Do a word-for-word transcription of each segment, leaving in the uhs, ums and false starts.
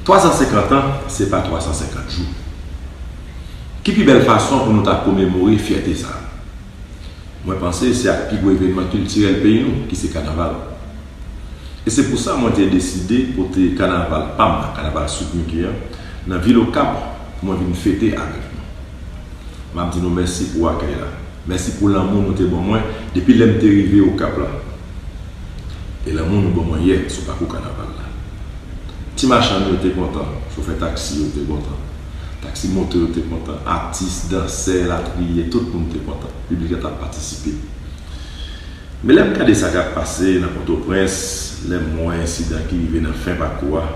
Twa san senkant an, se pa twa san senkant jou. Ki pi bèl fason pou nou ta komemore fyète sa a? Mwen panse se ak pi gwo evènman kiltirèl peyi nou, ki se kanaval. E se pou sa mwen te deside pote kanaval pa m nan, kanaval Sweet Micky an, nan vil Okap pou mwen vin fete avèk nou. M ap di nou mèsi pou akèy la. Mèsi pou lanmou nou te ban mwen depi lè m te rive Okap la. E lanmou nou ban mwen yè sou pakou kanaval la. Ti machann yo te kontan, chofè taksi yo te kontan, taksi moto yo te kontan, atis, dansè, latriye, tout moun te kontan. Piblik la t ap patisipe. Men lè m gade sa k ap pase nan Pòtoprens, lè m wè ensidan ki rive nan fen pakou a,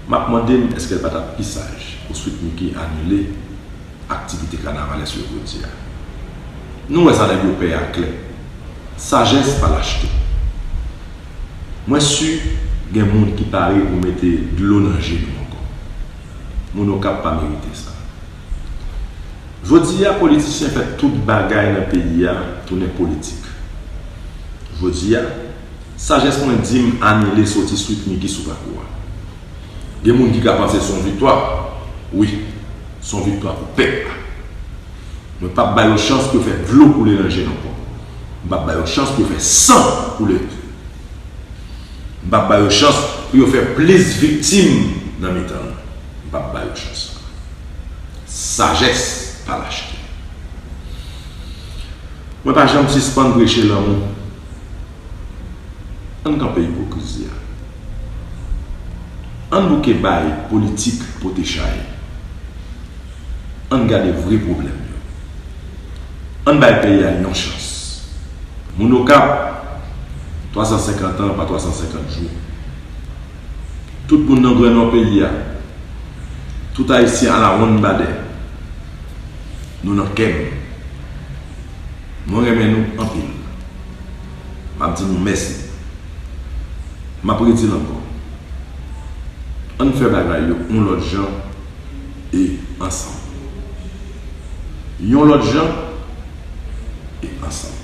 m ap mande m èske l pa t ap pi saj pou Sweet Micky anile aktivite kanavalès yo jodi a. Nou wè sa nèg yo pè a klè. Sajès pa lachte. Mwen si gen moun ki pare pou mete dlo nan je nou ankò. Moun Okap pa merite sa. Jodi a, politisyen fè tout bagay nan peyi a tounen politik. Jodi a, sajès mwen di m anile soti Sweet Micky sou pakou a. Gen moun ki ka panse se yon viktwa. Wi, se yon viktwa pou pèp la. Mwen p ap ba yo chans pou yo fè dlo koule nan je n ankò. M p ap ba yo chans pou yo fè san koule. M p ap ba yo chans pou yo fè plis viktim nan mitan nou. M p ap ba yo chans. Sajès pa lachte. Mwen pa janm sispann preche lanmou. Ann kanpe ipokrizi a. Ann bouke bay politik pote chay. Ann gade vre pwoblèm yo. Ann bay peyi a yon chans. Moun Okap, twa san senkant an pa twa san senkant jou. Tout moun nan Gran Nò peyi a, tout Ayisyen alawonnbadè, nou nan kè m. Mwen renmen nou anpil. M ap di nou mèsi. M ap redi l ankò. Ann fè bagay yo yon lòt jan e ansanm. Yon lòt jan e ansanm.